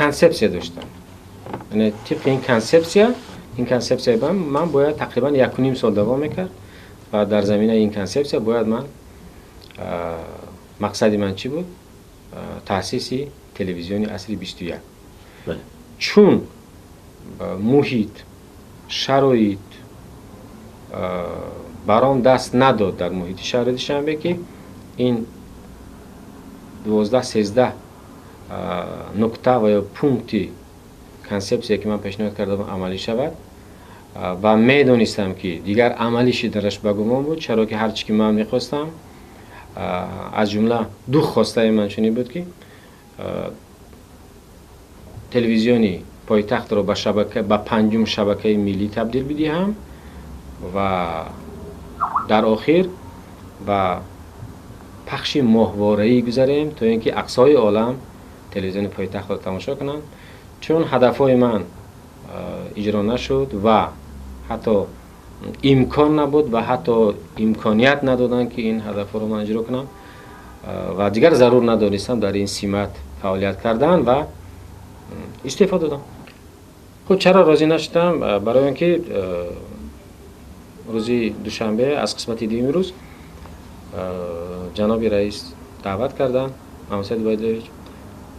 Консепсия доштам. Яъне тибқи ин консепсия, ин консепсияи ман бояд тақрибан 1,5 сол давом мекард ва дар заминаи ин консепсия бояд ман, мақсади ман чӣ буд? Таъсиси телевизиони асри 21. Чун муҳит, шароит бар он даст надод, дар муҳити шаҳри Душанбе, ки ин 12, 13 нукта ва ё пункти консепсия, ки ман пешниҳод кардам, амалӣ шавад, ва медонистам, ки дигар амалӣ шиданаш ба гумон буд, чаро ки ҳар чӣ ки ман мехостам, аз ҷумла ду хостаи ман чунин буд, ки телевизиони пойтахтро ба шабака, ба панҷум шабакаи миллӣ табдил бидиҳам ва дар охир ба пахши моҳвораӣ гузарем, то ин ки ақсои олам телевизиони пойтахтро тамошо кунанд. Чун ҳадафҳои ман иҷро нашуд ва ҳатто имкон набуд ва ҳатто имконият надоданд, ки ин ҳадафҳоро ман иҷро кунам, ва дигар зарур надонистам дар ин симат фаъолият кардан ва истеъфо додам. Хуб, чаро розӣ нашудам? Барои он ки рӯзи душанбе аз қисмати дуюми рӯз ҷаноби раис даъват карданд, Маҳмудсаид Убайдуллович,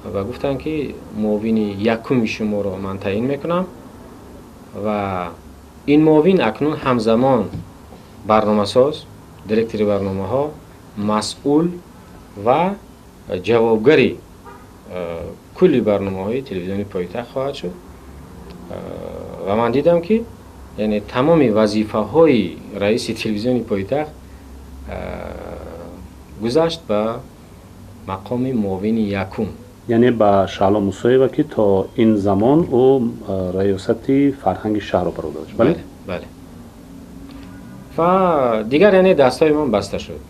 ва гуфтанд, ки муовини якуми шуморо ман таъин мекунам ва ин муовин акнун ҳамзамон барномасоз, директори барномаҳо, масъул ва ҷавобгари кулли барномаҳои телевизиони пойтахт хоҳад шуд. Ва ман дидам, ки яъне тамоми вазифаҳои раиси телевизиони пойтахт гузашт ба мақоми муовини якум. Яъне ба Шаҳло Мусоева, ки то ин замон ӯ раёсати фарҳанги шаҳрро бар уҳда дошт, бале? Бале. Ва дигар яъне дастҳои ман баста шуд.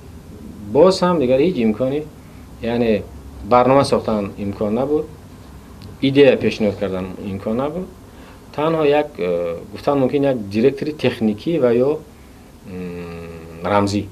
Боз ҳам дигар ҳеҷ имкони, яъне барнома сохтан имкон набуд, идея пешниҳод кардан имкон набуд. Танҳо як, гуфтан мумкин, як директори техникӣ ва ё рамзӣ.